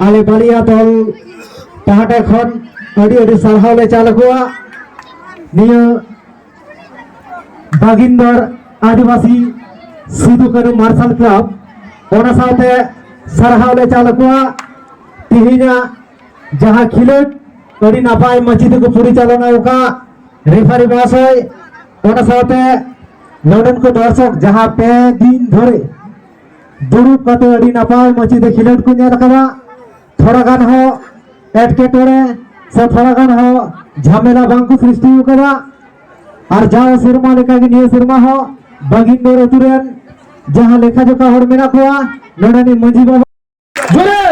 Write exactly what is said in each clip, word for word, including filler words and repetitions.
ᱟᱞᱮ ᱵᱟᱞᱤᱭᱟ ᱫᱚᱞ ᱯᱟᱦᱴᱟ ᱠᱷᱚᱱ ᱟᱹᱰᱤ ᱟᱹᱰᱤ ᱥᱟᱨᱦᱟᱣ ᱞᱮ ᱪᱟᱞ ᱟᱠᱚᱣᱟ᱾ ᱱᱤᱭᱟᱹ ᱵᱟᱜᱤᱱᱫᱚᱨ ᱟᱹᱫᱤᱵᱟᱹᱥᱤ ᱥᱤᱫᱩ ᱠᱟᱹᱱᱩ ᱢᱟᱨᱥᱟᱞ ᱠᱞᱟᱵᱽ, ᱚᱱᱟ ᱥᱟᱶᱛᱮ ᱥᱟᱨᱦᱟᱣ ᱞᱮ ᱪᱟᱞ ᱟᱠᱚᱣᱟ᱾ ᱛᱮᱦᱮᱧᱟᱜ ᱡᱟᱦᱟᱸ ᱠᱷᱮᱞᱳᱰ ᱟᱹᱰᱤ ᱱᱟᱯᱟᱭ ᱢᱟᱹᱪᱤ ᱛᱮᱠᱚ ᱯᱚᱨᱤᱪᱟᱞᱚᱱᱟ ᱟᱠᱟᱫ ᱨᱮᱯᱷᱟᱨᱤ ᱢᱚᱦᱟᱥᱚᱭ, ᱚᱱᱟ ᱥᱟᱶᱛᱮ ᱱᱚᱰᱮᱱ ᱠᱚ ᱫᱚᱨᱥᱚᱠ ᱡᱟᱦᱟᱸ ᱯᱮ ᱫᱤᱱ ᱫᱷᱚᱨᱮ ᱫᱩᱲᱩᱵ ᱠᱟᱛᱮ ᱟᱹᱰᱤ ᱱᱟᱯᱟᱭ ᱢᱟᱹᱪᱤ ᱛᱮ ᱠᱷᱮᱞᱳᱰ ᱠᱚ ᱧᱮᱞ ᱟᱠᱟᱫᱟ᱾ ᱛᱷᱚᱲᱟ ᱜᱟᱱ ᱦᱚᱸ ᱮᱴᱠᱮᱴᱚᱬᱮ ᱥᱮ ᱛᱷᱚᱲᱟ ᱜᱟᱱ ᱦᱚᱸ ᱡᱷᱟᱢᱮᱞᱟ ᱵᱟᱝ ᱠᱚ ᱥᱨᱤᱥᱴᱤ ᱟᱠᱟᱫᱟ᱾ ᱟᱨ ᱡᱟᱣ ᱥᱮᱨᱢᱟ ᱞᱮᱠᱟᱜᱮ ᱱᱤᱭᱟᱹ ᱥᱮᱨᱢᱟ ᱦᱚᱸ ᱵᱟᱜᱤᱱᱫᱚᱨ ᱟᱹᱛᱩ ᱨᱮᱱ ᱡᱟᱦᱟᱸ ᱞᱮᱠᱷᱟ ᱡᱚᱠᱷᱟ ᱦᱚᱲ ᱢᱮᱱᱟᱜ ᱠᱚᱣᱟ, ᱱᱚᱰᱮᱱᱤᱡ ᱢᱟᱹᱡᱷᱤ ᱵᱟᱵᱟ ᱡᱳᱨᱮ!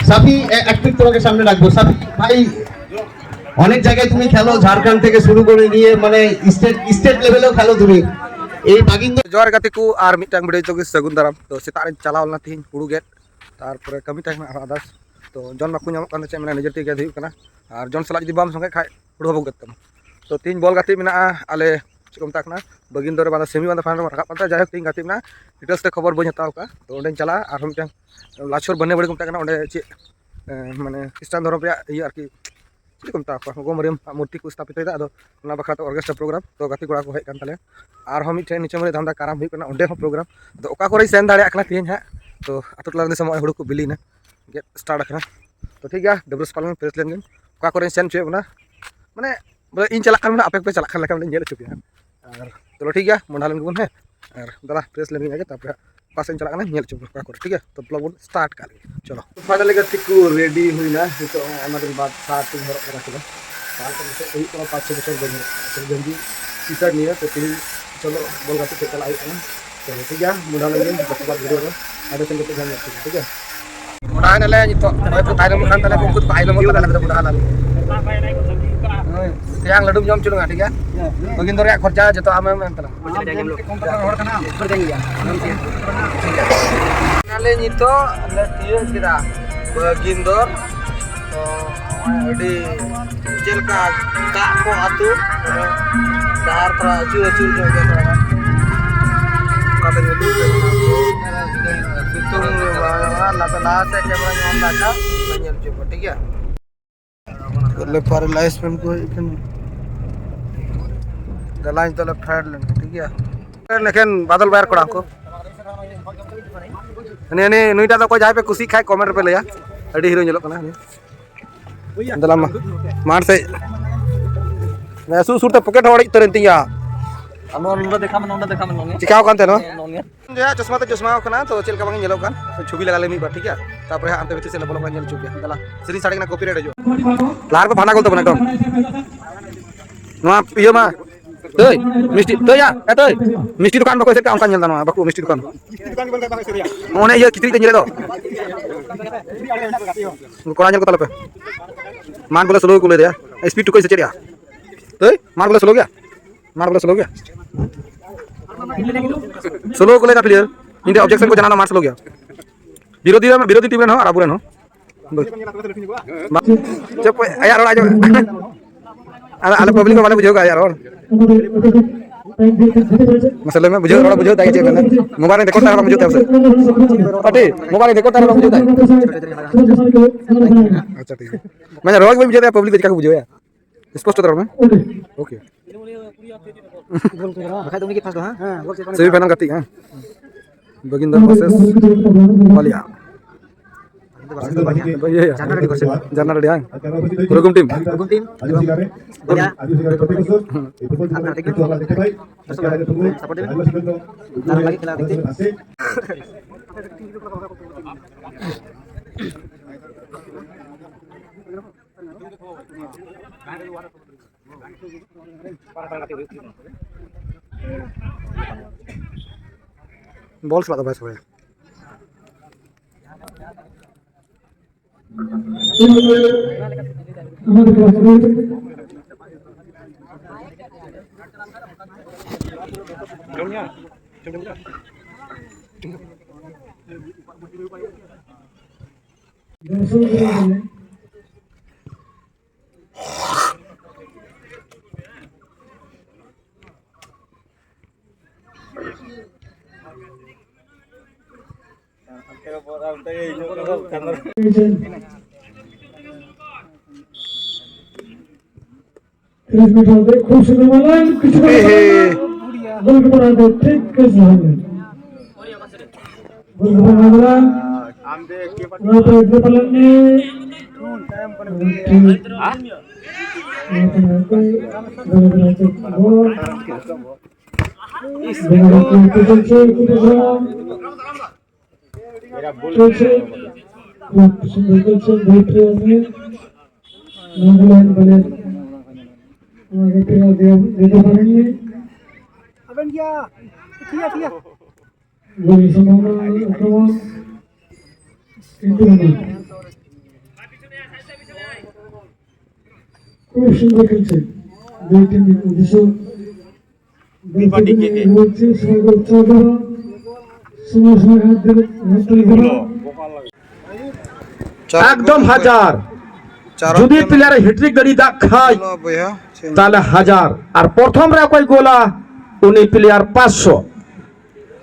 সাফি, এ-, এক মিনিট তোমাকে সামনে ডাকবো। সাফি ভাই, অনেক জায়গায় তুমি খেলো, ঝাড়খণ্ড থেকে শুরু করে নিয়ে মানে স্টেট স্টেট লেভেলেও খেলো তুমি। এই বাগিন্দ ᱡᱚᱦᱟᱨ ᱜᱟᱛᱮ ᱠᱚ, ᱟᱨ ᱢᱤᱫᱴᱟᱝ video ᱡᱚᱛᱚ ᱜᱮ ᱥᱟᱹᱜᱩᱱ ᱫᱟᱨᱟᱢ᱾ ᱛᱚ, ᱥᱮᱛᱟᱜ ᱨᱮᱧ ᱪᱟᱞᱟᱣ ᱞᱮᱱᱟ ᱛᱤᱦᱤᱧ ᱦᱩᱲᱩ ᱜᱮᱫ, ᱛᱟᱨᱯᱚᱨᱮ ᱠᱟᱹᱢᱤ time ᱢᱮᱱᱟᱜᱼᱟ others᱾ ᱛᱚ, ᱡᱚᱱ ᱵᱟᱠᱚ ᱧᱟᱢᱚᱜ ᱠᱟᱱᱟ, ᱪᱮᱫ ᱢᱮᱱᱟ, ᱱᱤᱡᱮ ᱛᱮᱜᱮ ᱜᱮᱫ ᱦᱩᱭᱩᱜ ᱠᱟᱱᱟ᱾ ᱟᱨ ᱡᱚᱱ ᱥᱟᱞᱟᱜ ᱡᱩᱫᱤ ᱵᱟᱢ ᱥᱚᱸᱜᱮ ᱠᱷᱟᱡ, ᱦᱩᱲᱩ ᱦᱚᱸ ᱵᱟᱠᱚ ᱜᱮᱫ ᱛᱟᱢᱟ᱾ ᱛᱚ, ᱛᱤᱦᱤᱧ ᱵᱚᱞ ᱜᱟᱛᱮᱜ ᱢᱮᱱᱟᱜᱼᱟ, ᱟᱞᱮ ᱪᱮᱫ ᱠᱚ ᱢᱮᱛᱟᱜ ᱠᱟᱱᱟ, ᱵᱟᱹᱜᱤᱱᱫᱚᱨ ᱨᱮ ᱵᱟᱝ ᱫᱚ semi ᱵᱟᱝ ᱫᱚ final ᱨᱮ ᱨᱟᱠᱟᱵ ᱠᱟᱱ ᱛᱟᱦᱮᱸᱫ᱾ ᱡᱟᱭᱦᱳᱠ, ᱛᱤᱦᱤᱧ ᱜᱟᱛᱮᱜ ᱢᱮᱱᱟᱜᱼᱟ, details ᱛᱮ ᱠᱷᱚᱵᱚᱨ ᱵᱟᱹᱧ ᱦᱟᱛᱟᱣ ᱠᱟᱜᱼᱟ᱾ ᱛᱚ, ᱚᱸᱰᱮᱧ ᱪᱟᱞᱟᱜᱼᱟ, ᱟᱨᱦᱚᱸ ᱢᱤᱫᱴᱟᱝ ᱞᱟᱪᱷᱚᱨ ᱵᱟᱹᱱᱮ ᱵᱟᱹᱲᱤ ᱠᱚ ᱢᱮᱛᱟᱜ ᱠᱟᱱᱟ, ᱚᱸᱰᱮ ᱪᱮᱫ, ᱮ, ᱢᱟᱱᱮ ᱠᱷᱨᱤᱥᱴᱟᱱ ᱫᱷᱚᱨᱚᱢ ᱨᱮᱭᱟᱜ ᱤᱭᱟᱹ ᱟᱨᱠᱤ, ᱪᱮᱫ ᱠᱚ ᱢᱮᱛᱟᱣ ᱠᱚᱣᱟ, ᱜᱚᱜᱚ ᱢᱟᱨᱤᱭᱟᱢ ᱢᱩᱨᱛᱤ ᱠᱚ ᱥᱛᱷᱟᱯᱤᱛ ᱮᱫᱟ᱾ ᱟᱫᱚ ᱚᱱᱟ ᱵᱟᱠᱷᱨᱟ ᱛᱮ orchestra program, ᱛᱚ ᱜᱟᱛᱮ ᱠᱚᱲᱟ ᱠᱚ ᱦᱮᱡ ᱠᱟᱱ ᱛᱟᱞᱮᱭᱟ᱾ ᱟᱨᱦᱚᱸ ᱢᱤᱫᱴᱷᱮᱱ ᱱᱤᱪᱟᱹᱢᱟᱹᱨᱤ ᱫᱷᱟᱢᱫᱟ ᱠᱟᱨᱟᱢ ᱦᱩᱭᱩᱜ ᱠᱟᱱᱟ, ᱚᱸᱰᱮ ᱦᱚᱸ program᱾ ᱟᱫᱚ ᱚᱠᱟ ᱠᱚᱨᱮᱧ ᱥᱮᱱ ᱫᱟᱲᱮᱭᱟᱜ ᱠᱟᱱᱟ ᱛᱮᱦᱮᱧ ᱦᱟᱸᱜ, ᱛᱚ ᱟᱛᱳ ᱴᱚᱞᱟ ᱨᱮᱱ ᱫᱤᱥᱚᱢ ᱱᱚᱜᱼᱚᱭ ᱦᱩᱲᱩ ᱠᱚ ᱵᱤᱞᱤᱭᱮᱱᱟ, ᱜᱮᱫ start ᱟᱠᱟᱱᱟ᱾ ᱛᱚ ᱴᱷᱤᱠ ᱜᱮᱭᱟ, ᱰᱟᱹᱵᱽᱨᱟᱹ ᱥᱟᱯᱷᱟ ᱞᱮᱱ, fresh ᱞᱮᱱ ᱜᱮ, ᱚᱠᱟ ᱠᱚᱨᱮᱧ ᱥᱮᱱ ᱦᱚᱪᱚᱭᱮᱫ ᱵᱚᱱᱟ, ᱢᱟᱱᱮ ᱵᱚᱞᱮ ᱤᱧ ᱪᱟᱞᱟᱜ ᱠᱷᱟᱱ ᱢᱟᱱᱮ ᱟᱯᱮ ᱯᱮ ᱪᱟᱞᱟᱜ ᱠᱷᱟᱱ ᱞᱮᱠᱟ ᱢᱟᱱᱮ ᱧᱮᱞ ᱦᱚᱪᱚ ᱯᱮᱭᱟ ᱦᱟᱸᱜ᱾ ᱟᱨ ᱪᱚᱞᱚ ᱴᱷᱤᱠ ᱜᱮᱭᱟ, ᱢᱚᱸᱰᱷᱟ ᱞᱮᱱ ᱜᱮᱵᱚᱱ, ᱦᱮᱸ᱾ ᱟᱨ ᱫᱟᱫᱟ fresh ᱞᱮᱱ ᱜᱮ ᱟᱜᱮ, ᱛᱟᱨᱯᱚᱨᱮ ᱦᱟᱸᱜ ᱚᱠᱟ ᱥᱮᱫ ᱤᱧ ᱪᱟᱞᱟᱜ ᱠᱟᱱᱟ ᱧᱮᱞ ᱦᱚᱪᱚ ᱯᱮᱭᱟ ᱚᱠᱟ ᱠᱚᱨᱮ, ᱴᱷᱤᱠ ᱜᱮᱭᱟ? ᱛᱚ vlog ᱵᱚᱱ start ᱠᱟᱜ ᱞᱮᱜᱮ, ᱪᱚᱞᱚ᱾ Finally ᱜᱟᱛᱮ ᱠᱚ ready ᱦᱩᱭᱱᱟ, ᱱᱤᱛᱚᱜ ᱟᱭᱢᱟ ᱫᱤᱱ ᱵᱟᱫ shirt ᱤᱧ ᱦᱚᱨᱚᱜ ᱠᱟᱫᱟ ᱥᱮ ᱵᱟᱝ? ᱵᱟᱝ ᱛᱚ ᱱᱤᱛᱚᱜ ᱦᱩᱭᱩᱜ ᱠᱟᱱᱟ ᱯᱟᱸᱪ ᱪᱷᱚ ᱵᱚᱪᱷᱚᱨ ᱵᱟᱹᱧ ᱦᱚᱨᱚᱜ ᱠᱟᱫᱟ, ᱛᱚ ᱜᱮᱧᱡᱤ T-shirt ᱱᱤᱭᱟᱹ᱾ ᱛᱚ ᱛᱮᱦᱮᱧ ᱪᱚᱞᱚ ᱵᱚᱞ ᱜᱟᱛᱮ ᱥᱮᱫ ᱪᱟᱞᱟᱜ ᱦᱩᱭᱩᱜ ᱠᱟᱱᱟ᱾ ᱛᱚ ᱴᱷᱤᱠ ᱜᱮᱭᱟ, ᱢᱚᱸᱰᱷᱟ ᱞᱮᱱ ᱜᱮ, ᱵᱟᱠᱤ ᱵᱟᱫ video ᱨᱮ ᱟᱫᱚ ᱥᱮᱱ ᱠᱟᱛᱮ ᱡᱟᱦᱟᱸ ᱧᱮᱞ ᱴᱷᱤᱠ ᱜᱮᱭᱟ, ᱴᱷᱤᱠ ᱜᱮᱭᱟ? ᱚᱱᱟ ᱦᱮᱱᱟᱞᱮ ᱱᱤᱛᱚᱜ ᱚᱠᱚᱭ ᱠᱚ ᱛᱟᱭᱱᱚᱢ ᱠᱟᱱ ᱛᱟᱞᱮ ᱩᱱᱠᱩ ᱫᱚᱠᱚ ᱛᱟᱭᱱᱚᱢ ᱠᱟᱱᱟ, ᱟᱞᱮ ᱫᱚ ᱵᱚᱰᱷᱟ ᱞᱟᱞᱮ᱾ ᱦᱳᱭ, ᱛᱮᱭᱟᱝ ᱞᱟᱹᱰᱩᱢ ᱡᱚᱢ ᱦᱚᱪᱚ ᱞᱟᱝᱟ, ᱴᱷᱤᱠ ᱜᱮᱭᱟ? ᱵᱟᱹᱜᱤᱱ ᱫᱚ ᱨᱮᱭᱟᱜ ᱠᱷᱚᱨᱪᱟ ᱡᱚᱛᱚ ᱟᱢᱮᱢ ᱮᱢ ᱛᱟᱞᱟᱝᱟ᱾ ᱦᱚᱲ ᱠᱟᱱᱟᱢ᱾ ᱦᱚᱲ ᱠᱟᱱ ᱜᱮᱭᱟ᱾ ᱟᱞᱮ ᱱᱤᱛᱚᱜ ᱞᱮ ᱛᱤᱭᱳᱜ ᱠᱮᱫᱟ ᱵᱟᱹᱜᱤᱱ ᱫᱚ᱾ ᱛᱚ, ᱱᱚᱜᱼᱚᱭ ᱟᱹᱰᱤ ᱪᱮᱫ ᱞᱮᱠᱟ ᱫᱟᱜ ᱠᱚ ᱟᱹᱛᱩ, ᱰᱟᱦᱟᱨ ᱛᱷᱚᱲᱟ ᱟᱹᱪᱩᱨ ᱟᱹᱪᱩᱨ ᱧᱚᱜ ᱜᱮᱭᱟ ᱛᱷᱚᱲᱟ ᱜᱟᱱ᱾ ᱚᱱᱠᱟᱛᱮ ᱧᱩᱛᱩᱢ ᱛᱮ ᱥᱤᱛᱩᱝ ᱫᱚ ᱵᱟᱝ, ᱞᱟᱦᱟ ᱥᱮᱫ ᱠᱮᱢᱮᱨᱟ ᱧᱟᱢ ᱞᱮᱠᱷᱟᱱ ᱧᱮᱞ ᱦᱚᱪᱚ ᱠᱚ, ᱴᱷᱤᱠ ᱜᱮᱭᱟ? ᱞᱮ ᱯᱟᱨᱮ ᱞᱟᱭᱤᱥ ᱯᱮᱱ ᱠᱚ ᱦᱩᱭᱩᱜ ᱠᱟᱱᱟ᱾ ᱫᱮᱞᱟᱧ ᱛᱚᱞᱮ ᱯᱷᱮᱰ ᱞᱮᱱ ᱜᱮ, ᱴᱷᱤᱠ ᱜᱮᱭᱟ? ᱯᱷᱮᱰ ᱞᱮᱠᱷᱟᱱ ᱵᱟᱫᱚᱞ ᱵᱟᱭᱟᱨ ᱠᱚᱲᱟ ᱠᱚ᱾ ᱦᱟᱹᱱᱤ, ᱦᱟᱹᱱᱤ, ᱱᱩᱭᱴᱟᱜ ᱫᱚ ᱚᱠᱚᱭ ᱡᱟᱦᱟᱸᱭ ᱯᱮ ᱠᱩᱥᱤᱭᱟᱜ ᱠᱷᱟᱡ comment ᱨᱮᱯᱮ ᱞᱟᱹᱭᱟ᱾ ᱟᱹᱰᱤ hero ᱧᱮᱞᱚᱜ ᱠᱟᱱᱟ ᱦᱟᱹᱱᱤ᱾ ᱫᱮᱞᱟ ᱢᱟ, ᱢᱟᱴᱷ ᱥᱮᱫ᱾ ᱥᱩᱨ ᱥᱩᱨ ᱛᱮ pocket ᱦᱚᱸ ᱚᱲᱮᱡ ᱩᱛᱟᱹᱨᱮᱱ ᱛᱤᱧᱟ᱾ ᱟᱢ ᱱᱚᱰᱮ ᱫᱮᱠᱷᱟ ᱢᱮ, ᱱᱚᱰᱮ ᱫᱮᱠᱷᱟ ᱢᱮ, ᱱᱚᱜᱼᱚ ᱱᱤᱭᱟᱹ᱾ ᱪᱤᱠᱟᱣ ᱠᱟᱱ ᱛᱟᱦᱮᱱᱟ? ᱱᱚᱜᱼᱚ ᱱᱤᱭᱟᱹ᱾ ᱡᱟᱦᱟᱸ ᱪᱚᱥᱢᱟ ᱛᱮ ᱪᱚᱥᱢᱟ ᱠᱟᱱᱟ, ᱛᱚ ᱪᱮᱫ ᱞᱮᱠᱟ ᱵᱟᱝ ᱧᱮᱞᱚᱜ ᱠᱟᱱ, ᱪᱷᱚᱵᱤ ᱞᱟᱜᱟ ᱞᱮ ᱢᱤᱫ ᱵᱟᱨ, ᱴᱷᱤᱠ ᱜᱮᱭᱟ? ᱛᱟᱨᱯᱚᱨᱮ ᱦᱟᱸᱜ ᱦᱟᱱᱛᱮ ᱵᱷᱤᱛᱤᱨ ᱥᱮᱫ ᱞᱮ ᱵᱚᱞᱚᱜ ᱠᱟᱱᱟ, ᱧᱮᱞ ᱦᱚᱪᱚ ᱯᱮᱭᱟ᱾ ᱫᱮᱞᱟ, ᱥᱮᱨᱮᱧ ᱥᱟᱰᱮ ᱠᱟᱱᱟ, copyright ᱦᱤᱡᱩᱜᱼᱟ᱾ ᱞᱟᱦᱟ ᱨᱮᱯᱮ ᱯᱷᱟᱸᱫᱟ ᱜᱚᱞ ᱛᱟᱵᱚᱱᱟ ᱮᱠᱫᱚᱢ᱾ ᱱᱚᱣᱟ ᱤᱭᱟᱹ ᱢᱟ, ᱛᱟᱹᱭ, ᱢᱤᱥᱴᱤ, ᱛᱟᱹᱭᱟ, ᱮ ᱛᱟᱹᱭ, ᱢᱤᱥᱴᱤ ᱫᱚᱠᱟᱱ ᱵᱟᱠᱚ ᱮᱥᱮᱫ ᱠᱟᱜᱼᱟ, ᱚᱱᱠᱟ ᱧᱮᱞ ᱫᱟ ᱱᱚᱣᱟ, ᱵᱟᱠᱚ ᱢᱤᱥᱴᱤ ᱫᱚᱠᱟᱱ᱾ ᱚᱱᱮ ᱤᱭᱟᱹ ᱠᱤᱪᱨᱤᱡ ᱛᱮ ᱧᱮᱞᱮᱫ ᱫᱚ᱾ ᱠᱚᱲᱟ ᱧᱮᱞ ᱠᱚ ᱛᱟᱞᱮ ᱯᱮ᱾ ᱢᱟᱱ ᱵᱚᱞᱮ slow ᱠᱚ ᱞᱟᱹᱭ ᱫᱟ, speed ᱴᱩᱠᱩᱡ ᱥᱮ ᱪᱮᱫ ᱭᱟ? ᱛᱟᱹᱭ, ᱢᱟᱱ ᱵᱚᱞᱮ slow ᱜᱮᱭᱟ᱾ ᱢᱟᱨ ᱵᱚᱞᱮ slow ᱜᱮᱭᱟ᱾ Slow ᱠᱚ ᱞᱟᱹᱭ ᱫᱟ player᱾ ᱤᱧ ᱫᱚ objection ᱠᱚ ᱡᱟᱱᱟᱣ ᱫᱟ, ᱢᱟᱨ slow ᱜᱮᱭᱟ᱾ ᱵᱤᱨᱳᱫᱷᱤ ᱨᱮᱱ, ᱵᱤᱨᱳᱫᱷᱤ team ᱨᱮᱱ ᱦᱚᱸ ᱟᱨ ᱟᱵᱚ ᱨᱮᱱ ᱦᱚᱸ᱾ ᱵᱟ-, ᱪᱮᱫ ᱯᱮ, ᱟᱭᱟᱜ ᱨᱚᱲ ᱟᱸᱡᱚᱢ᱾ ᱟᱞᱮ, ᱟᱞᱮ public ᱠᱚ ᱵᱟᱞᱮ ᱵᱩᱡᱷᱟᱹᱣ ᱠᱟᱜᱼᱟ ᱟᱭᱟᱜ ᱨᱚᱲ᱾ ᱢᱟᱥᱮ ᱞᱟᱹᱭ ᱢᱮ, ᱵᱩᱡᱷᱟᱹᱣ, ᱨᱚᱲ ᱵᱩᱡᱷᱟᱹᱣ ᱫᱟᱭ ᱪᱮᱫ ᱢᱮᱱᱟ? Mobile ᱨᱮ record ᱛᱟᱦᱮᱸ ᱵᱟᱢ ᱵᱩᱡᱷᱟᱹᱣ ᱛᱟᱭᱟ ᱥᱮ? ᱯᱟᱴᱤ, mobile ᱨᱮ record ᱛᱟᱦᱮᱸ ᱵᱟᱢ ᱵᱩᱡᱷᱟᱹᱣ ᱛᱟᱭᱟ? ᱟᱪᱪᱷᱟ, ᱴᱷᱤᱠ ᱜᱮᱭᱟ᱾ ᱢᱟᱱᱮ ᱨᱚᱲ ᱜᱮ ᱵᱟᱹᱧ ᱵᱩᱡᱷᱟᱹᱣ ᱛᱟᱭᱟ, public ᱫᱚ ᱪᱤᱠᱟ ᱠᱚ ᱵᱩᱡᱷᱟᱹᱣᱟ? ᱥᱯᱚᱥᱴᱚ ᱛᱮ ᱨᱚᱲ ᱢᱮ᱾ OK᱾ ᱵᱟᱠᱷᱟᱡ ᱫᱚ ᱩᱱᱤ ᱜᱮ first ᱫᱚ, ᱦᱮᱸ? Semi final ᱜᱟᱛᱮᱜ, ᱦᱮᱸ? ᱵᱟᱜᱤᱱᱫᱟ versus ᱵᱟᱞᱤᱭᱟ᱾ ᱤᱭᱟᱹ, ᱤᱭᱟᱹ᱾ ᱡᱷᱟᱨᱱᱟ ᱴᱟᱺᱰᱤ versus ᱡᱷᱟᱨᱱᱟ ᱴᱟᱺᱰᱤ, ᱦᱮᱸ? ᱨᱩᱜᱩᱢ team᱾ ᱨᱩᱜᱩᱢ team, ᱵᱟᱞᱤᱭᱟ᱾ ᱦᱩᱸ᱾ ᱟᱯᱱᱟᱨ ᱛᱮᱜᱮ᱾ Support ᱫᱤᱵᱮᱱ᱾ ᱫᱟᱨᱩᱱ ᱞᱟᱹᱜᱤᱫ ᱠᱷᱮᱞᱟ ᱫᱮᱠᱷᱛᱮ᱾ ᱵᱚᱞ ᱥᱟᱞᱟᱜ ᱫᱚ ᱵᱟᱭ ᱥᱚᱦᱚᱭᱟ᱾ ᱛᱤᱨᱤᱥ ᱢᱤᱴᱟᱨ ᱛᱮ ᱠᱷᱩᱵ ᱥᱩᱱᱫᱚᱨ ᱵᱚᱞ, ᱠᱤᱪᱷᱩ ᱠᱷᱚᱱ ᱜᱳᱞᱠᱤᱯᱟᱨ ᱦᱟᱱᱛᱮ ᱴᱷᱤᱠ ᱠᱮᱪ ᱫᱚᱦᱚ ᱞᱮᱫ᱾ ᱜᱳᱞᱠᱤᱯᱟᱨ ᱢᱟᱢᱞᱟ, ᱱᱚᱣᱟ ᱯᱮ ᱜᱳᱞ ᱯᱟᱞᱚᱱ ᱢᱮ᱾ ᱴᱷᱤᱠ᱾ ᱱᱚᱣᱟ ᱯᱮ ᱜᱳᱞᱠᱤᱯᱟᱨ ᱦᱟᱱᱛᱮ ᱜᱳᱞ᱾ ᱵᱮᱸᱜᱟᱲ ᱠᱚ ᱪᱚᱞᱪᱮ ᱠᱩᱴᱩ ᱜᱨᱟᱢ᱾ ᱪᱚᱞᱪᱮ᱾ ᱠᱷᱩᱵ ᱥᱩᱱᱫᱚᱨ ᱪᱚᱞᱪᱮ, ᱵᱷᱤᱛ ᱨᱮ ᱩᱱᱤ ᱱᱚᱣᱟ ᱜᱮ ᱞᱟᱭᱤᱱ ᱵᱟᱞᱮ᱾ ᱱᱚᱣᱟ ᱜᱮ ᱯᱮᱲᱟ ᱫᱮᱣ ᱫᱮᱣ ᱯᱟᱨᱮᱱ ᱢᱮ᱾ ᱟᱵᱮᱱ ᱜᱮᱭᱟ᱾ ᱴᱷᱤᱠ ᱜᱮᱭᱟ, ᱴᱷᱤᱠ ᱜᱮᱭᱟ᱾ ᱜᱳᱞ ᱥᱚᱢᱵᱷᱚᱵᱚᱱᱟ ᱟᱠᱨᱚᱢᱚᱱ᱾ ᱠᱤᱱᱛᱩ ᱵᱟᱝ᱾ ᱠᱷᱩᱵ ᱥᱩᱱᱫᱚᱨ ᱠᱷᱮᱞ ᱪᱮ᱾ ᱫᱩᱭ ᱴᱤᱢ ᱜᱮᱠᱚ ᱫᱤᱥᱟᱹ᱾ ᱫᱩᱭ ᱯᱟᱨᱴᱤ ᱜᱮ᱾ ᱥᱚᱢᱚᱭ ᱥᱚᱢᱚᱭ ᱦᱟᱛ ᱫᱟᱲᱮ, ᱦᱟᱛ ᱫᱟᱲᱮ ᱠᱟᱱᱟ᱾ ᱮᱠᱫᱚᱢ ᱦᱟᱡᱟᱨ᱾ ᱪᱟᱨᱚᱠ ᱡᱩᱫᱤ ᱠᱟᱱᱟ᱾ ᱯᱞᱮᱭᱟᱨ ᱦᱮᱴᱨᱤᱠ ᱫᱟᱲᱮ ᱫᱟᱜ ᱠᱷᱟᱡ, ᱪᱚᱞᱚ ᱵᱚᱭᱦᱟ, ᱪᱮᱫ ᱮᱢ ᱛᱟᱦᱞᱮ ᱦᱟᱡᱟᱨ᱾ ᱟᱨ ᱯᱨᱚᱛᱷᱚᱢ ᱨᱮ ᱚᱠᱚᱭ ᱜᱳᱞᱟ, ᱩᱱᱤ ᱯᱞᱮᱭᱟᱨ ᱯᱟᱸᱪᱥᱚ᱾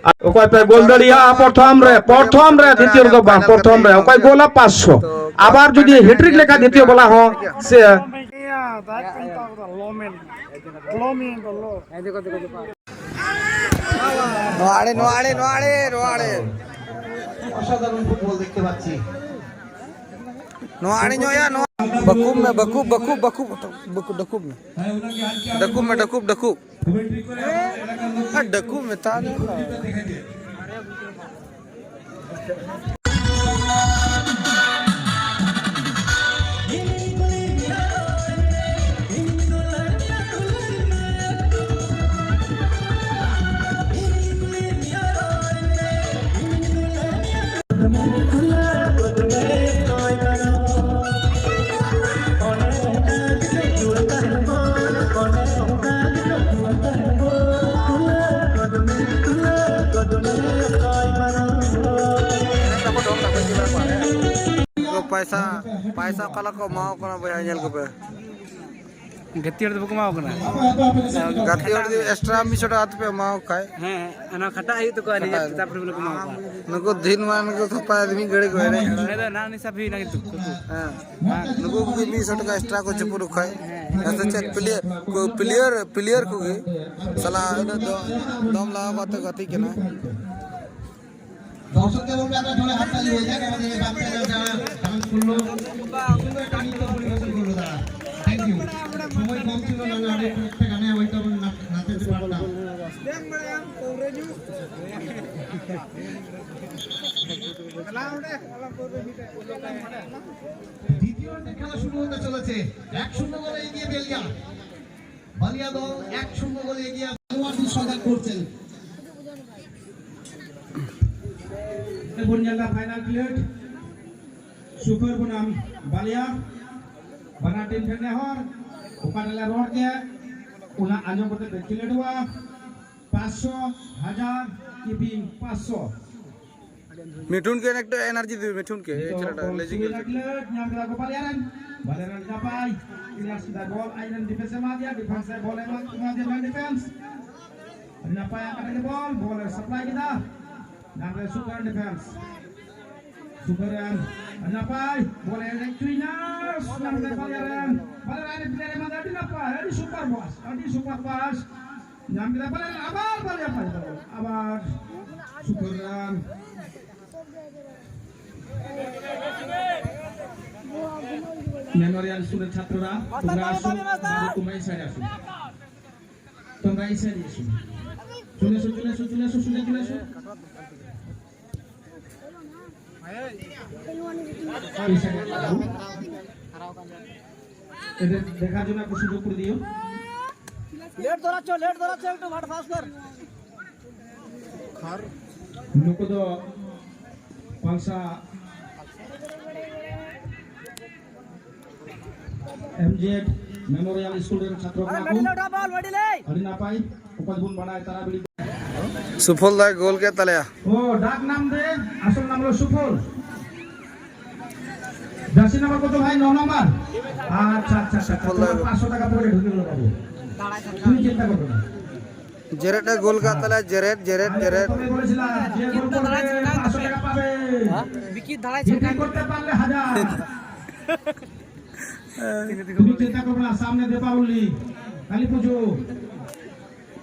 ᱟᱨ ᱚᱠᱚᱭ ᱯᱮ ᱜᱳᱞ ᱫᱟᱲᱮᱭᱟᱜᱼᱟ ᱯᱨᱚᱛᱷᱚᱢ ᱨᱮ, ᱯᱨᱚᱛᱷᱚᱢ ᱨᱮ, ᱫᱤᱛᱤᱭᱚ ᱨᱮᱫᱚ ᱵᱟᱝ, ᱯᱨᱚᱛᱷᱚᱢ ᱨᱮ ᱚᱠᱚᱭ ᱜᱳᱞᱟ ᱯᱟᱸᱪᱥᱚ᱾ ᱟᱵᱟᱨ ᱡᱩᱫᱤ ᱦᱮᱴᱨᱤᱠ ᱞᱮᱠᱷᱟᱱ ᱫᱤᱛᱤᱭᱚ ᱵᱟᱞᱟ ᱦᱚᱸ ᱥᱮ ᱱᱚᱣᱟ ᱟᱲᱮ, ᱱᱚᱣᱟ ᱟᱲᱮ, ᱱᱚᱣᱟ ᱟᱲᱮ, ᱱᱚᱣᱟ ᱟᱲᱮ᱾ অসাধারণ ফুটবল দেখতে পাচ্ছি। ᱱᱚᱣᱟ ᱟᱲᱮ ᱧᱚᱜ ᱭᱟ, ᱱᱚᱣᱟ᱾ ᱵᱟᱹᱠᱩᱵ ᱢᱮ, ᱵᱟᱹᱠᱩᱵ, ᱵᱟᱹᱠᱩᱵ, ᱵᱟᱹᱠᱩᱵ, ᱵᱟᱹᱠᱩᱵ, ᱰᱟᱹᱠᱩᱵ ᱢᱮ᱾ ᱰᱟᱹᱠᱩᱵ ᱢᱮ, ᱰᱟᱹᱠᱩᱵ, ᱰᱟᱹᱠᱩᱵ᱾ ᱟᱨ ᱰᱟᱹᱠᱩᱵ ᱢᱮᱛᱟ ᱫᱤᱧ ᱫᱚ᱾ ᱯᱟᱭᱥᱟ, ᱯᱟᱭᱥᱟ ᱚᱠᱟ ᱞᱮᱠᱟ ᱠᱚ ᱮᱢᱟᱣ ᱠᱚ ᱠᱟᱱᱟ ᱵᱚᱭᱦᱟ, ᱧᱮᱞ ᱠᱚᱯᱮ᱾ ᱜᱟᱛᱮ ᱦᱚᱲ ᱫᱚ ᱵᱟᱠᱚ ᱮᱢᱟ ᱠᱚ ᱠᱟᱱᱟ᱾ ᱜᱟᱛᱮ ᱦᱚᱲ ᱡᱩᱫᱤ ᱮᱠᱥᱴᱨᱟ ᱢᱤᱫ ᱥᱚ ᱴᱟᱠᱟ ᱛᱮᱯᱮ ᱮᱢᱟ ᱠᱚ ᱠᱷᱟᱡ᱾ ᱦᱮᱸ, ᱚᱱᱟ ᱠᱷᱟᱴᱟᱜ ᱦᱩᱭᱩᱜ ᱛᱟᱠᱚᱣᱟ, ᱱᱤᱡᱮ ᱛᱟᱨᱯᱚᱨᱮ ᱵᱚᱞᱮ ᱠᱚ ᱮᱢᱟ ᱠᱚᱣᱟ᱾ ᱱᱩᱠᱩ ᱫᱤᱱ ᱢᱟ ᱱᱩᱠᱩ ᱛᱷᱟᱯᱟ ᱢᱤᱫ ᱜᱷᱟᱹᱲᱤ ᱠᱚ ᱮᱱᱮᱡ ᱠᱟᱱᱟ᱾ ᱩᱱᱤ ᱫᱚ ᱮᱱᱟᱝ ᱩᱱᱤ ᱥᱟᱵ ᱦᱩᱭ ᱮᱱᱟ ᱠᱤᱱᱛᱩ᱾ ᱦᱮᱸ, ᱱᱩᱠᱩ ᱠᱚᱜᱮ ᱢᱤᱫ ᱥᱚ ᱴᱟᱠᱟ ᱮᱠᱥᱴᱨᱟ ᱠᱚ ᱪᱩᱯᱩ ᱠᱷᱟᱡ᱾ ᱦᱮᱸ, ᱥᱮ ᱪᱮᱫ ᱯᱞᱮᱭᱟᱨ ᱠᱚ, ᱯᱞᱮᱭᱟᱨ, ᱯᱞᱮᱭᱟᱨ ᱠᱚᱜᱮ ᱥᱟᱞᱟ ᱩᱱᱟᱹᱜ ᱫᱚ ᱫᱚᱢ ᱞᱟᱜᱟᱣ ᱠᱟᱛᱮ ᱜᱟᱛᱮᱜ ᱠᱟᱱᱟ᱾ দর্শকদের বলবে একটা জোরে হাততালি হয়ে যাক আমাদের এই বাচ্চারা যারা ডান্স করলো, সুন্দর একটা নৃত্য পরিবেশন করলো তারা। Thank you. সময় কম ছিল, নাহলে আরো একটা গানে হয়তো আমরা নাচ-, নাচাতে পারতাম। দ্বিতীয় অর্ধের খেলা শুরু হতে চলেছে। এক শূন্য গোলে এগিয়ে বেলিয়া। বালিয়া দল এক শূন্য গোলে এগিয়ে খেলোয়াড়দের সজাগ করছেন। ᱵᱚᱱ ᱧᱮᱞ ᱮᱫᱟ ᱯᱷᱟᱭᱱᱟᱞ ᱠᱷᱮᱞᱳᱰ ᱥᱩᱠᱟᱹᱨ ᱵᱚᱱᱟᱢ ᱵᱟᱞᱤᱭᱟ, ᱵᱟᱱᱟᱨ ᱴᱤᱢ ᱴᱷᱮᱱ ᱱᱮᱦᱚᱨ, ᱚᱠᱟᱴᱟᱜ ᱞᱮ ᱨᱚᱲ ᱠᱮᱫ ᱚᱱᱟ ᱟᱸᱡᱚᱢ ᱠᱟᱛᱮ ᱯᱮ ᱠᱷᱮᱞᱳᱰᱚᱜᱼᱟ᱾ ᱯᱟᱸᱪᱥᱚ, ᱦᱟᱡᱟᱨ, ᱤᱵᱤ ᱯᱟᱸᱪᱥᱚ᱾ মিঠুনকে একটা এনার্জি দিবে, মিঠুনকে, এই ছেলেটা লেজি খেলছে। ᱧᱟᱢ ᱠᱮᱫᱟ ᱠᱚ ᱵᱟᱞᱮ ᱨᱮᱱ, ᱵᱟᱞᱮ ᱨᱮᱱ ᱱᱟᱯᱟᱭ ᱯᱞᱮᱭᱟᱨ ᱥᱮᱫᱟᱭ ᱵᱚᱞ ᱟᱡ ᱨᱮᱱ ᱰᱤᱯᱷᱮᱱᱥ ᱮ ᱮᱢᱟ ᱫᱮᱭᱟ, ᱰᱤᱯᱷᱮᱱᱥ ᱨᱮ ᱵᱚᱞ ᱮ ᱮᱢᱟ ᱫᱮᱭᱟ, ᱢᱮᱱ ᱰᱤᱯᱷᱮᱱᱥ᱾ ᱟᱹᱰᱤ ᱱᱟᱯᱟᱭ ᱟᱠᱟᱴᱟᱜ ᱜᱮ ᱵᱚᱞ, ᱵᱚᱞ ᱮ ᱥᱟᱯᱞᱟᱭ ᱠᱮᱫᱟ᱾ ᱧᱟᱢ ᱨᱮ ᱥᱩᱯᱟᱨ ᱰᱤᱯᱷᱮᱱᱥ᱾ ᱥᱩᱯᱟᱨ ᱨᱮᱱ ᱟᱹᱰᱤ ᱱᱟᱯᱟᱭ ᱵᱚᱞ ᱮ ᱮᱱᱮᱡ ᱦᱚᱪᱚᱭᱮᱱᱟ᱾ ᱧᱟᱢ ᱠᱮᱫᱟ ᱵᱟᱞᱮ ᱨᱮᱱ, ᱵᱟᱞᱮ ᱨᱮᱱ ᱯᱞᱮᱭᱟᱨ ᱮ ᱮᱢᱟ ᱫᱮᱭᱟ, ᱟᱹᱰᱤ ᱱᱟᱯᱟᱭ, ᱟᱹᱰᱤ ᱥᱩᱯᱟᱨ ᱯᱟᱥ, ᱟᱹᱰᱤ ᱥᱩᱯᱟᱨ ᱯᱟᱥ᱾ ᱧᱟᱢ ᱠᱮᱫᱟ ᱵᱟᱞᱮ ᱨᱮᱱ, ᱟᱵᱟᱨ ᱵᱟᱞᱮ ᱨᱮᱱ, ᱟᱵᱟᱨ ᱥᱩᱯᱟᱨ ᱨᱮᱱ᱾ মেমোরিয়াল স্কুলের ছাত্ররা, তোমরা আসো, বাবু, তোমরা এই সাইডে আসো। তোমরা এই সাইডে এসো। চলে এসো, চলে এসো, চলে এসো, চলে, চলে এসো। এই সাইডে আসো। এদের দেখার জন্য একটু সুযোগ করে দিও। লেট ধরাচ্ছ, লেট ধরাচ্ছ, একটু মাঠ পাস কর। ᱱᱩᱠᱩ ᱫᱚ ᱯᱟᱞᱥᱟ ᱮᱢ ᱡᱮᱰ ᱢᱮᱢᱳᱨᱤᱭᱟᱞ ᱥᱠᱩᱞ ᱨᱮᱱ ᱪᱷᱟᱛᱨᱚ ᱠᱟᱱᱟ ᱠᱚ᱾ ᱟᱹᱰᱤ ᱱᱟᱯᱟᱭ, ᱚᱠᱚᱭ ᱵᱚᱱ ᱵᱟᱲᱟᱭ ᱛᱟᱨᱟ ᱵᱤᱲᱤ᱾ ᱥᱩᱯᱷᱚᱞ ᱫᱟᱭ ᱜᱳᱞ ᱠᱮᱫ ᱛᱟᱞᱮᱭᱟ᱾ ᱳ, ᱰᱟᱠ ᱱᱟᱢ ᱫᱮ, ᱟᱥᱚᱞ ᱱᱟᱢ ᱫᱚ ᱥᱩᱯᱷᱚᱞ᱾ জার্সি নাম্বার কত ভাই? ন নম্বর। আচ্ছা, আচ্ছা, আচ্ছা, আচ্ছা। তোমার পাঁচশো টাকা পকেটে ঢুকে গেল বাবু। তুমি চিন্তা করবে না। জেরেটে গোল কা তাহলে জেরেট, জেরেট, জেরেট। তুমি বলেছিলা, যে গোল করবে, পাঁচশো টাকা পাবে। বিকি দাঁড়ায় বিক্রি করতে পারলে হাজার। তুমি চিন্তা করবে না, সামনে দীপাবলি, কালী পুজো।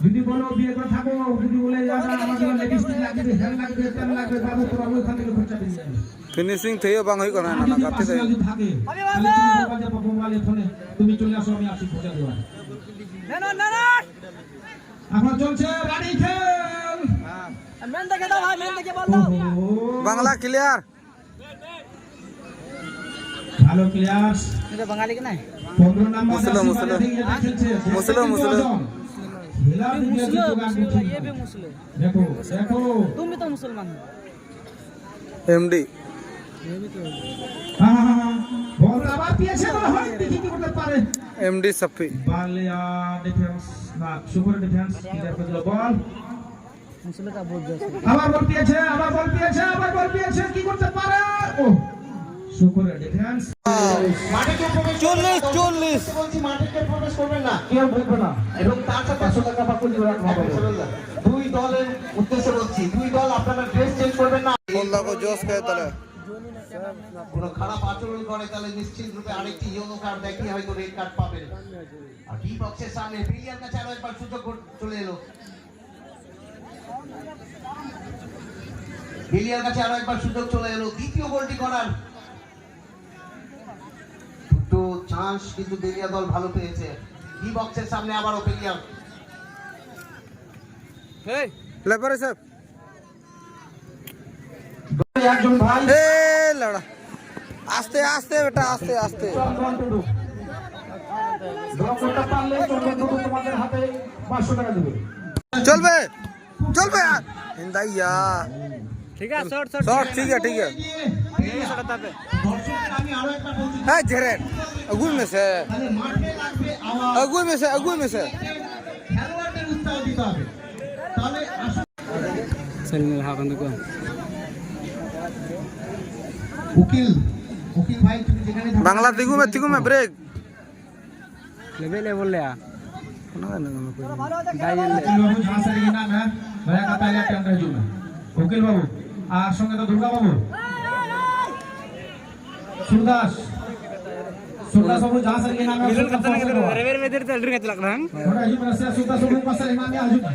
যদি বলো বিয়ে করে থাকো, যদি বলে, "দাদা, আমার জন্য লিপস্টিক লাগবে, হেয়ার লাগবে, তেল লাগবে", বাবু, তোরা ওইখান থেকে খরচা পেয়ে যাবে। ফিনিশিং থেকে বাং হই করা না, যদি কাটতে পাঁচ দেয়। হাজার যদি থাকে, তাহলে তুমি বলবা যে, "বাবু, মোবাইলে ফোনে তুমি চলে আসো, আমি আসি খরচা দেওয়ার।" এখন চলছে রানিং খেল। মেন দেখে দাও ভাই, মেন দেখে বল দাও। ওহো। বাংলা ক্লিয়ার। ভালো প্লেয়ার্স। এটা বাঙালি কি নাই? পনেরো নম্বর মুসলিম, জার্সি মুসলিম। বানিয়ে দিয়ে খেলছে। মুসলিম, মুসলিম। খেলা भी मुस्लिम, मुस्लिम, ये भी मुस्लिम। দেখো, দেখো। तुम भी तो मुसलमान हो। এমডি। হ্যাঁ, হ্যাঁ, হ্যাঁ, হ্যাঁ। বল আবার পেয়েছে, মনে হয়, দেখি কি করতে পারে। এমডি সাফি। বালিয়া ডিফেন্স, না, সুপার ডিফেন্স, ক্লিয়ার করে দিল বল। মুসলে কা বহুত জোর। আবার বল পেয়েছে, আবার বল পেয়েছে, আবার বল পেয়েছে, কি করতে পারে? ও, সুপার ডিফেন্স। মাঠে কেউ প্রবেশ করবেন না। চল্লিশ, চল্লিশ। বলছি, মাঠে কেউ প্রবেশ করবেন না। কেউ ঢুকবে না। এবং তার সাথে পাঁচশো টাকা বা কুড়ি টাকা হবে। দুই দলের উদ্দেশ্যে বলছি, দুই দল আপনারা ড্রেস চেঞ্জ করবেন না। মোল্লা কো জোশ কে তলে। কোনো খারাপ আচরণ করে, তাহলে নিশ্চিত রূপে আরেকটি ইয়েলো কার্ড দেখিয়ে হয়তো রেড কার্ড পাবেন। আর ডি বক্সের সামনে বিলিয়ার কাছে আরো একবার সুযোগ ঘট-, চলে এলো। বিলিয়ার কাছে আরো একবার সুযোগ চলে এলো দ্বিতীয় গোলটি করার। দুটো চান্স কিন্তু বেলিয়া দল ভালো পেয়েছে। ডি বক্সের সামনে আবারও বেলিয়া। লেবারে সাহেব। একজন ভাই। এ লড়া। আস্তে, আস্তে বেটা, আস্তে, আস্তে। চন্দন টুডু। ড্র করতে পারলে চন্দন টুডু তোমাদের হাতে পাঁচশো টাকা দিবে। চলবে, চলবে আর। হিন্দাইয়া। ঠিক আছে, শর্ট, শর্ট। শর্ট, ঠিক আছে, ঠিক আছে। এই শর্ট তাপে। দর্শকদের আমি আরো একবার বলছি। হ্যাঁ, জেরেন। আগুই মেসে। তাহলে মাঠে লাগবে আওয়াজ। আগুই মেসে, আগুই মেসে। খেলোয়াড়দের উৎসাহ দিতে হবে। তাহলে আসুন। সেলিম আল হাকান দেখো। উকিল। ᱵᱟᱝᱞᱟ ᱛᱤᱸᱜᱩ ᱢᱮ, ᱛᱤᱸᱜᱩ ᱢᱮ, ᱵᱨᱮᱠ᱾ ᱞᱮᱵᱮᱫ ᱞᱮ ᱵᱚᱞ ᱞᱮᱭᱟ᱾ ᱚᱱᱟ ᱫᱚ ᱱᱚᱣᱟ ᱠᱚ᱾ ᱫᱟᱜ ᱧᱮᱞ ᱞᱮ᱾ ᱩᱠᱤᱞ ᱵᱟᱹᱵᱩ, ᱡᱟᱦᱟᱸ ᱥᱮᱫ ᱨᱮᱜᱮ ᱢᱮᱱᱟᱜ ᱢᱮ, ᱫᱟᱭᱟ ᱠᱟᱛᱮ ᱟᱞᱮᱭᱟᱜ ᱴᱮᱱᱴ ᱨᱮ ᱦᱤᱡᱩᱜ ᱢᱮ᱾ ᱩᱠᱤᱞ ᱵᱟᱹᱵᱩ, ᱟᱨ ᱥᱚᱸᱜᱮ ᱫᱚ ᱫᱩᱨᱜᱟ ᱵᱟᱹᱵᱩ᱾ ᱥᱩᱨᱫᱟᱥ, ᱥᱩᱨᱫᱟᱥ ᱵᱟᱹᱵᱩ, ᱡᱟᱦᱟᱸ ᱥᱮᱫ ᱨᱮᱜᱮ ᱢᱮᱱᱟᱜ ᱢᱮ, ᱥᱩᱨᱫᱟᱥ ᱵᱟᱹᱵᱩ᱾ ᱨᱮᱵᱮᱨ ᱢᱮᱫᱮᱨ ᱛᱮ ᱟᱹᱰᱤ ᱨᱮᱸᱜᱮᱡ ᱪᱟᱞᱟᱜ ᱠᱟᱱᱟ᱾ ᱱᱚᱰᱮ ᱦᱤᱡᱩᱜ ᱢᱮ, ᱥᱮ ᱥᱩᱨᱫᱟᱥ ᱵᱟᱹᱵᱩ ᱯᱟᱥᱮ ᱨᱮ ᱢᱮᱱᱟᱜ ᱢᱮᱭᱟ, ᱦᱤᱡᱩᱜ ᱢᱮ᱾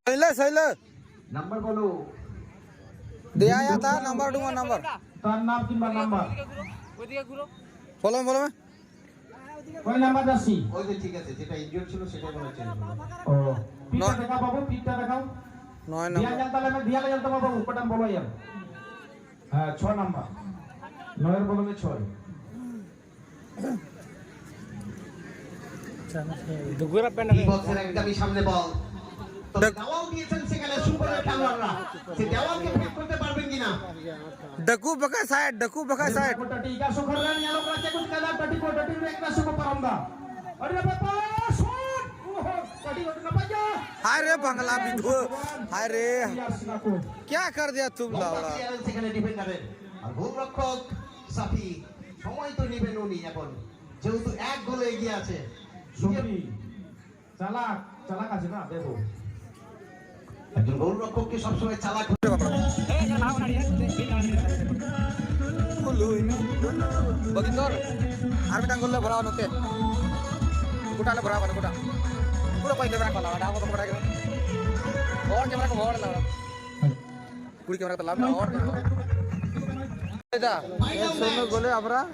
ᱥᱟᱹᱭᱞᱟᱹ, ᱥᱟᱹᱭᱞᱟᱹ᱾ ᱱᱟᱢᱵᱟᱨ ᱵᱚᱞᱚ᱾ ᱫᱮᱭᱟ ᱭᱟ, ᱛᱟᱨ ᱱᱟᱢᱵᱟᱨ ᱩᱰᱩᱝᱚᱜᱼᱟ, ᱱᱟᱢᱵᱟᱨ᱾ ᱛᱟᱨ ᱱᱟᱢ ᱠᱤᱝᱵᱟ ᱱᱟᱢᱵᱟᱨ᱾ ᱯᱷᱚᱞᱚ ᱢᱮ, ᱯᱷᱚᱞᱚ ᱢᱮ᱾ ওই নাম্বার যাচ্ছি। ওই যে ঠিক আছে, যেটা ইনজুর ছিল সেটাই মনে হচ্ছে। ও, পিঠটা দেখাও বাবু, পিঠটা দেখাও। নয় দিয়া নম্বর। গেল তাহলে আমি দিয়া গেল তোমার বাবু, কটাম বলো ইয়ার। হ্যাঁ, ছ নাম্বার। নয়ের বদলে ছয়। দুগুরা প্যান্ডেল। বক্সের একদমই সামনে বল। তবে দেখ- দেওয়াল দিয়েছেন সেখানে সুপার খেলোয়াড়রা। সে দেওয়ালকে ভেদ করতে পারবেন কিনা? ڈکو بکا سائیڈ، ڈکو بکا سائیڈ۔ ٹٹی کا سکھر رہا، یہاں لوگ رکھے کچھ کہنا، ٹٹی کو، ٹٹی کو ایک نہ سکھر پرندہ۔ ارے باپا، شوٹ! اوہو، ٹٹی کو نہ بجا۔ ہائے رے بنگلہ بدھو، ہائے رے۔ یار سنا کو۔ کیا کر دیا تم لاؤڑا؟ সেখানে ডিফেন্ডারের। আর গোলরক্ষক সাফি সময় তো নেবেন উনি এখন, যেহেতু এক গোলে এগিয়ে আছে। সুফি। চালাক, চালাক আছে না, দেখো। একজন গোলরক্ষককে সবসময় চালাক হতে হবে। ᱵᱟᱹᱜᱤ ᱛᱚᱨ᱾ ᱟᱨ ᱢᱤᱫᱴᱟᱝ ᱜᱳᱞ ᱞᱮ ᱵᱷᱚᱨᱟᱣᱟ ᱱᱚᱛᱮ᱾ ᱜᱚᱴᱟ ᱞᱮ ᱵᱷᱚᱨᱟᱣ ᱠᱟᱱᱟ, ᱜᱚᱴᱟ᱾ ᱯᱩᱨᱟᱹ ᱯᱟᱹᱭᱞᱟᱹ ᱵᱮᱲᱟ ᱠᱚ ᱞᱟᱣᱟ, ᱰᱟᱦᱟ ᱠᱚ ᱵᱟᱲᱟ ᱠᱮᱫᱟ᱾ ᱦᱚᱲ ᱠᱮᱢᱮᱨᱟ ᱠᱚ ᱦᱚᱲ ᱞᱟᱣᱟ᱾ ᱠᱩᱲᱤ ᱠᱮᱢᱮᱨᱟ ᱠᱚ ᱞᱟᱣᱟ, ᱦᱚᱲ ᱠᱮᱢᱮᱨᱟ᱾ এটা, এক শূন্য গোলে আমরা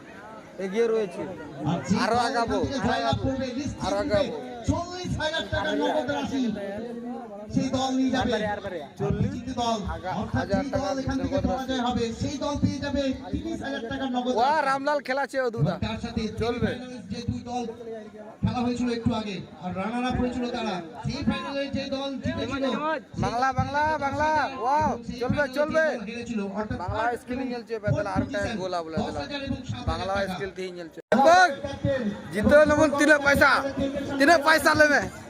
এগিয়ে রয়েছি। আরো আগাবো, আরো আগাবো। চল্লিশ হাজার টাকার নগদ রাশি সেই দল নিয়ে যাবে। চল্লিশ? বিজেতা দল, অর্থাৎ যে দল এখান থেকে পরাজয় হবে, সেই দল পেয়ে যাবে তিরিশ হাজার টাকার নগদ রাশি। রামলাল খেলা চেয়ে দুদা। এবং তার সাথে চলবে। সেমিফাইনালে যে দুই দল খেলা হয়েছিল একটু আগে, আর রানার আপ হয়েছিল তারা। সেমিফাইনালে যে দল জিতেছিল, বাংলা, বাংলা, বাংলা, ওয়াও, চলবে, চলবে। হেরেছিল, অর্থাৎ বাংলা স্কিল নিয়ে চলছে, বেতাল আর একটা গোল আবলা দিলাম। বাংলা স্কিল দিয়ে নিয়ে চলছে। এবং জিতে নেবেন তিনে পয়সা, তিনে পয়সা নেবে।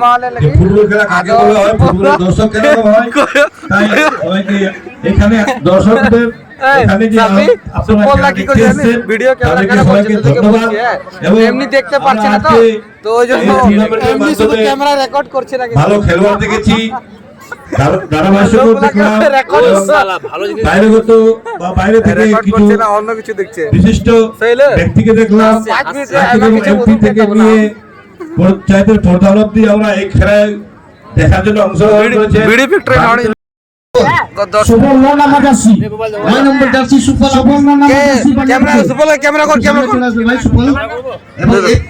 ঘুমাওয়ালে যে লাগে। ফুটবল খেলা কাকে বলা হয়, ফুটবলের দর্শক কেন হয়, তাই সবাইকে এখানে দর্শকদের এই, এখানে যে সাবি, আপ-, আপনারা সুফল দা কি খেলা করছে দেখতে জানিস? এসেছেন, ভিডিও ক্যামেরা তাদেরকে খারাপ হচ্ছে, সবাইকে তোদেরকে ধন্যবাদ। বলছি, হ্যাঁ। এবং এমনি দেখতে আমরা পাচ্ছে না তো, আজকে তো ওই জন্য এই টুর্নামেন্টের এমনি শুধু মাধ্যমে ক্যামেরা রেকর্ড করছে নাকি? ভালো খেলোয়াড় দেখেছি, ধারা-, ধারাভাষ্যও দেখলাম, রেকর্ড এবং বাইরেগত বা বাইরে থেকে রেকর্ড কিছু করছে না, অন্য কিছু দেখছে। বিশিষ্ট সেই হলো। ব্যক্তিকে দেখলাম, পাঁচ মিনিট আগে আগে কিছু এমপি বলতে থেকে পারবো না। নিয়ে পঞ্চায়েতের প্রধান অব্দি আমরা এই খেলায় দেখার জন্য অংশগ্রহণ বিড়ি, করেছি। বিড়ি ফ্যাক্টরি নাড়ি। দশ। সুফল, ন নম্বর জার্সি। নয় নম্বর জার্সি সুফল। সুফল, ন নম্বর কে? Jersey, camera, Bangladesh. Sufal, camera কর, ক্যামেরা কর। চলে আসবে ভাই সুফল। এবং এ-,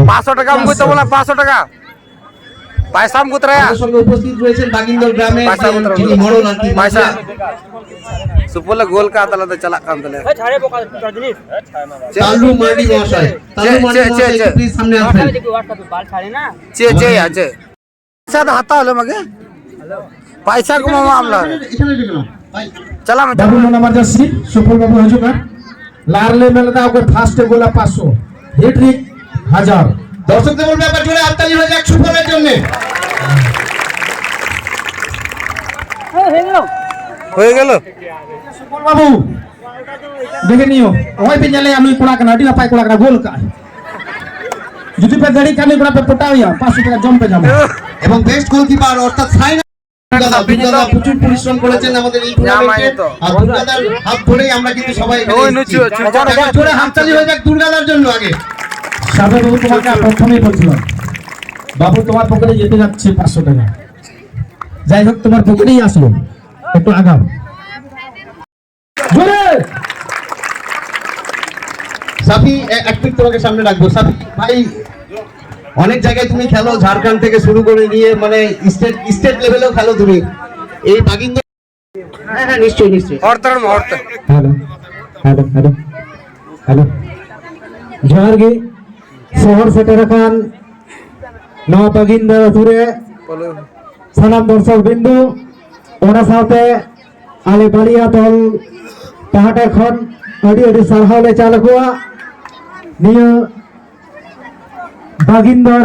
পাঁচশো টাকা, আমি কইতে বললাম, পাঁচশো টাকা। ᱯᱟᱭᱥᱟᱢ ᱜᱩᱛᱨᱟᱭᱟ᱾ আমাদের সঙ্গে উপস্থিত রয়েছেন বাগিন্দর গ্রামের পাইসা যে, উতরা যিনি উতরা। মরণ আনতি পাইসা। সুফলে গোল কা তালা তো চালাক কাম তালে। তাল্লু মার্ডি মহাশয়, তাল্লু মার্ডি মহাশয়, একটু প্লিজ সামনে আসবেন। চে, চে, আছে। পয়সা তো হাতা হলো মাগে। পয়সা কো মামলা। এখানে রেখে দাও। চালা, বাবু, মন আমার যাচ্ছি, সুফল বাবু হাজুকার। লারলে মেলে দাও করে ফার্স্টে গোলা পাঁচশো, হেড্রিক হাজার। দর্শকদের বলবে একবার জোরে হাততালি হয়ে যাক সুফলের জন্য। হয়ে গেল। সুফল বাবু, দেখে নিও, ওই পিঞ্জালে আমি কোড়া কেন, আটি পাই কোড়া কেন, গোল কায়। যদি পে গাড়ি কানে কোড়া পে পটাও ইয়া, পাঁচশো টাকা জম পে জমা। এবং বেস্ট গোলকিপার অর্থাৎ সাইন দাদা, বিপ্লব দা প্রচুর পরিশ্রম করেছেন আমাদের এই টুর্নামেন্টে। আর দুর্গাদার হাত ধরেই আমরা কিন্তু সবাই এখানে এসেছি। জোরে হাততালি হয়ে যাক দুর্গাদার জন্য আগে। সাদা বাবু, তোমাকে প্রথমেই বলছিলাম, বাবু তোমার পকেটে যেতে যাচ্ছে পাঁচশো টাকা। যাই হোক, তোমার পকেটেই আসলো, একটু আগাও। জোরে। সাফি, এ-, এক মিনিট তোমাকে সামনে রাখবো। সাফি ভাই, অনেক জায়গায় তুমি খেলো, ঝাড়খণ্ড থেকে শুরু করে নিয়ে মানে স্টেট, স্টেট লেভেলেও খেলো তুমি। এই বাগিন্দর, হ্যাঁ, হ্যাঁ, নিশ্চয়ই, নিশ্চয়ই। হরতর মহরত। Hello, hello, hello, hello. ᱡᱚᱦᱟᱨ ᱜᱮ᱾ ᱥᱚᱦᱚᱨ ᱥᱮᱴᱮᱨ ᱟᱠᱟᱱ ᱱᱚᱣᱟ ᱵᱟᱜᱤᱱᱫᱟ ᱟᱹᱛᱩ ᱨᱮ ᱥᱟᱱᱟᱢ ᱫᱚᱨᱥᱚᱠ ᱵᱤᱱᱫᱩ, ᱚᱱᱟ ᱥᱟᱶᱛᱮ ᱟᱞᱮ ᱵᱟᱞᱤᱭᱟ ᱫᱚᱞ ᱯᱟᱦᱴᱟ ᱠᱷᱚᱱ ᱟᱹᱰᱤ ᱟᱹᱰᱤ ᱥᱟᱨᱦᱟᱣ ᱞᱮ ᱪᱟᱞ ᱟᱠᱚᱣᱟ᱾ ᱱᱤᱭᱟᱹ ᱵᱟᱜᱤᱱᱫᱚᱨ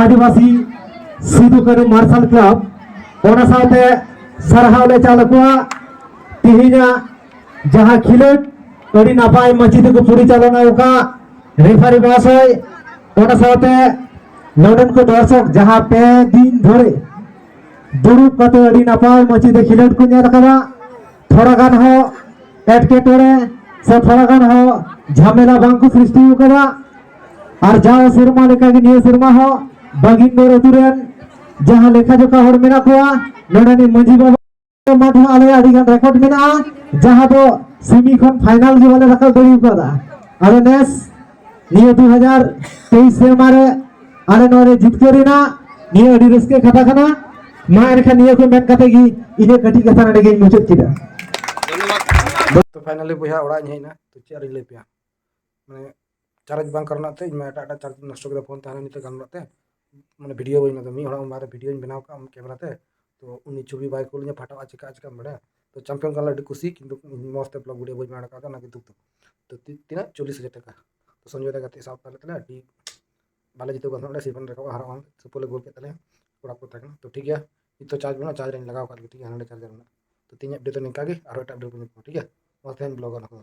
ᱟᱹᱫᱤᱵᱟᱹᱥᱤ ᱥᱤᱫᱩ ᱠᱟᱹᱱᱩ ᱢᱟᱨᱥᱟᱞ ᱠᱞᱟᱵᱽ, ᱚᱱᱟ ᱥᱟᱶᱛᱮ ᱥᱟᱨᱦᱟᱣ ᱞᱮ ᱪᱟᱞ ᱟᱠᱚᱣᱟ᱾ ᱛᱮᱦᱮᱧᱟᱜ ᱡᱟᱦᱟᱸ ᱠᱷᱮᱞᱳᱰ ᱟᱹᱰᱤ ᱱᱟᱯᱟᱭ ᱢᱟᱹᱪᱤ ᱛᱮᱠᱚ ᱯᱚᱨᱤᱪᱟᱞᱚᱱᱟ ᱟᱠᱟᱫ ᱨᱮᱯᱷᱟᱨᱤ ᱢᱚᱦᱟᱥᱚᱭ, ᱚᱱᱟ ᱥᱟᱶᱛᱮ ᱱᱚᱰᱮᱱ ᱠᱚ ᱫᱚᱨᱥᱚᱠ ᱡᱟᱦᱟᱸ ᱯᱮ ᱫᱤᱱ ᱫᱷᱚᱨᱮ ᱫᱩᱲᱩᱵ ᱠᱟᱛᱮ ᱟᱹᱰᱤ ᱱᱟᱯᱟᱭ ᱢᱟᱹᱪᱤ ᱛᱮ ᱠᱷᱮᱞᱳᱰ ᱠᱚ ᱧᱮᱞ ᱟᱠᱟᱫᱟ, ᱛᱷᱚᱲᱟ ᱜᱟᱱ ᱦᱚᱸ ᱮᱴᱠᱮᱴᱚᱬᱮ ᱥᱮ ᱛᱷᱚᱲᱟ ᱜᱟᱱ ᱦᱚᱸ ᱡᱷᱟᱢᱮᱞᱟ ᱵᱟᱝ ᱠᱚ ᱥᱨᱤᱥᱴᱤ ᱟᱠᱟᱫᱟ᱾ ᱟᱨ ᱡᱟᱣ ᱥᱮᱨᱢᱟ ᱞᱮᱠᱟᱜᱮ ᱱᱤᱭᱟᱹ ᱥᱮᱨᱢᱟ ᱦᱚᱸ ᱵᱟᱜᱤᱱᱫᱚᱨ ᱟᱹᱛᱩ ᱨᱮᱱ ᱡᱟᱦᱟᱸ ᱞᱮᱠᱷᱟ ᱡᱚᱠᱷᱟ ᱦᱚᱲ ᱢᱮᱱᱟᱜ ᱠᱚᱣᱟ, ᱱᱚᱰᱮᱱᱤᱡ ᱢᱟᱹᱡᱷᱤ ᱵᱟᱵᱟ ᱢᱟᱫᱷᱮ ᱟᱞᱮᱭᱟᱜ ᱟᱹᱰᱤ ᱜᱟᱱ ᱨᱮᱠᱚᱨᱰ ᱢᱮᱱᱟᱜᱼᱟ, ᱡᱟᱦᱟᱸ ᱫᱚ ᱥᱮᱢᱤ ᱠᱷᱚᱱ ᱯᱷᱟᱭᱱᱟᱞ ᱜᱮ ᱵᱟᱞᱮ ᱨᱟᱠᱟᱵ ᱫᱟᱲᱮ ᱟᱠᱟᱫᱟ᱾ ᱟᱫᱚ ᱱᱮᱥ ᱱᱤᱭᱟᱹ ᱫᱩ ᱦᱟᱡᱟᱨ ᱛᱮᱭᱤᱥ ᱥᱮᱨᱢᱟ ᱨᱮ ᱟᱞᱮ ᱱᱚᱣᱟ ᱨᱮ ᱡᱤᱛᱠᱟᱹᱨ ᱨᱮᱱᱟᱜ ᱱᱤᱭᱟᱹ ᱟᱹᱰᱤ ᱨᱟᱹᱥᱠᱟᱹ ᱠᱟᱛᱷᱟ ᱠᱟᱱᱟ᱾ ᱢᱟ ᱮᱱᱠᱷᱟᱱ ᱱᱤᱭᱟᱹ ᱠᱚ ᱢᱮᱱ ᱠᱟᱛᱮ ᱜᱮ ᱤᱧᱟᱹᱜ ᱠᱟᱹᱴᱤᱡ ᱠᱟᱛᱷᱟ ᱱᱚᱰᱮ ᱜᱤᱧ ᱢᱩᱪᱟᱹᱫ ᱠᱮᱫᱟ᱾ ᱛᱚ finally ᱵᱚᱭᱦᱟ ᱚᱲᱟᱜ ᱤᱧ ᱦᱮᱡ ᱮᱱᱟ, ᱛᱚ ᱪᱮᱫ ᱟᱨᱤᱧ ᱞᱟᱹᱭ ᱯᱮᱭᱟ, ᱢᱟᱱᱮ ᱪᱟᱨᱡᱽ ᱵᱟᱝ ᱠᱟᱨᱚᱱᱟᱜ ᱛᱮ ᱤᱧ ᱢᱟ ᱮᱴᱟᱜ ᱮᱴᱟᱜ ᱪᱟᱨᱡᱽ ᱱᱚᱥᱴᱚ ᱠᱮᱫᱟ ᱯᱷᱳᱱ, ᱛᱟᱦᱮᱱᱟ ᱱᱤᱛᱚᱜ ᱜᱟᱱᱚᱜ ᱛᱮ, ᱢᱟᱱᱮ ᱵᱷᱤᱰᱤᱭᱳ ᱵᱟᱹᱧ ᱵᱮᱱᱟᱣ ᱫᱟ᱾ ᱢᱤᱫ ᱦᱚᱲᱟᱜ ᱢᱳᱵᱟᱭᱤᱞ ᱨᱮ ᱵᱷᱤᱰᱤᱭᱳᱧ ᱵᱮᱱᱟᱣ ᱠᱟᱜᱼᱟ ᱠᱮᱢᱮᱨᱟ ᱛᱮ, ᱛᱚ ᱩᱱᱤ ᱪᱷᱚᱵᱤ ᱵᱟᱭ ᱠᱩᱞ ᱤᱧᱟ, ᱯᱷᱟᱴᱟᱜᱼᱟ, ᱪᱤᱠᱟᱹᱜᱼᱟ, ᱪᱤᱠᱟᱹᱢ ᱵᱟᱲᱟᱭᱟ᱾ ᱛᱚ ᱪᱟᱢᱯᱤᱭᱚᱱ ᱠᱟᱱᱟᱞᱮ ᱟᱹᱰᱤ ᱠᱩᱥᱤ, ᱠᱤᱱᱛᱩ ᱢᱚᱡᱽ ᱛᱮ ᱵᱞᱚᱜ ᱵᱷᱤᱰᱤᱭᱳ ᱵᱟᱹᱧ ᱵᱮᱱᱟᱣ ᱫᱟᱲᱮ ᱠᱟᱣᱫᱟ, ᱚᱱᱟᱜᱮ ᱫᱩᱠ ᱫᱚ᱾ ᱛᱚ ᱛᱤ- ᱛᱤᱱᱟᱹᱜ ᱪᱚᱞᱞᱤᱥ ᱦᱟᱡᱟᱨ ᱴᱟᱠᱟ᱾ ᱛᱚ ᱥᱚᱧᱡᱚᱭ ᱫᱟ ᱜᱟᱛᱮ ᱥᱟᱶ ᱛᱟᱞᱮ ᱛᱟᱞᱮ ᱟᱹᱰᱤ ᱵᱟᱞᱮ ᱡᱤᱛᱟᱹᱣ ᱠᱟᱱ ᱛᱟᱦᱮᱸᱫ, ᱥᱤᱯᱷᱚᱱ ᱨᱟᱠᱟᱵ ᱦᱟᱨᱟᱜ ᱠᱟᱱ ᱥᱩᱯᱚᱨ ᱞᱮ ᱜᱳᱞ ᱠᱮᱫ ᱛᱟᱞᱮᱭᱟ, ᱠᱚᱲᱟ ᱠᱚ ᱛᱟᱦᱮᱸ ᱠᱟᱱᱟ᱾ ᱛᱚ ᱴᱷᱤᱠ ᱜᱮᱭᱟ, ᱱᱤᱛᱚᱜ ᱪᱟᱨᱡᱽ ᱢᱮᱱᱟᱜᱼᱟ, ᱪᱟᱨᱡᱽ ᱨᱤᱧ ᱞᱟᱜᱟᱣ ᱠᱟᱜ ᱞᱮᱜᱮ, ᱴᱷᱤᱠ ᱜᱮᱭᱟ, ᱦᱟᱸᱰᱮ ᱪᱟᱨᱡᱟᱨ ᱢᱮᱱᱟᱜᱼᱟ᱾ ᱛᱚ ᱛᱮᱦᱮᱧᱟᱜ ᱵᱷᱤᱰᱤᱭᱳ ᱫᱚ ᱱᱤᱝᱠᱟ ᱜᱮ, ᱟᱨᱦᱚᱸ ᱮᱴᱟᱜ ᱵᱷᱤᱰᱤᱭᱳ ᱵᱚᱱ ᱧᱟᱯᱟᱢᱟ, ᱴᱷᱤᱠ ᱜᱮᱭᱟ? ᱢᱟ ᱛᱮᱦᱮᱧ ᱵᱞᱚᱜ ᱚᱱᱟ ᱠᱚ᱾